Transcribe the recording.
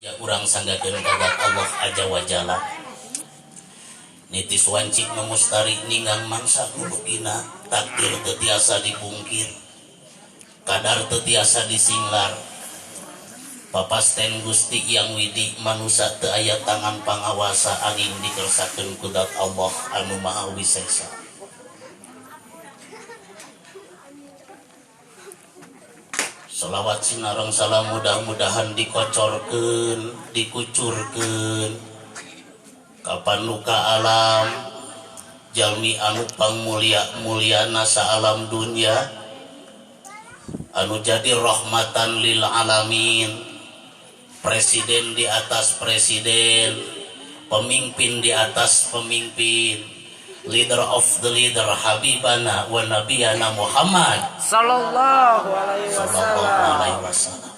Ya urang sanggakeun ka Zat Allah aja wa jalla. Nitis wanci nu mustari ninggang mangsa nu begina, takdir teu tiasa dipungkir, kadar teu tiasa disinglar. Papasten Gusti Yang Widi manusa teu aya tangan pangawasa angin dikersakeun ku Zat Allah anu Maha Wisesa. Salawat sinareng salam mudah-mudahan dikocorkeun, dikucurkeun ka panuka alam jalmi anu pangmulia-muliana saalam dunya anu jadi rahmatan lil alamin, presiden di atas presiden, pemimpin di atas pemimpin, leader of the leader, habibana wa nabiyana Muhammad sallallahu alaihi sallallahu wasallam. Alaihi wasallam.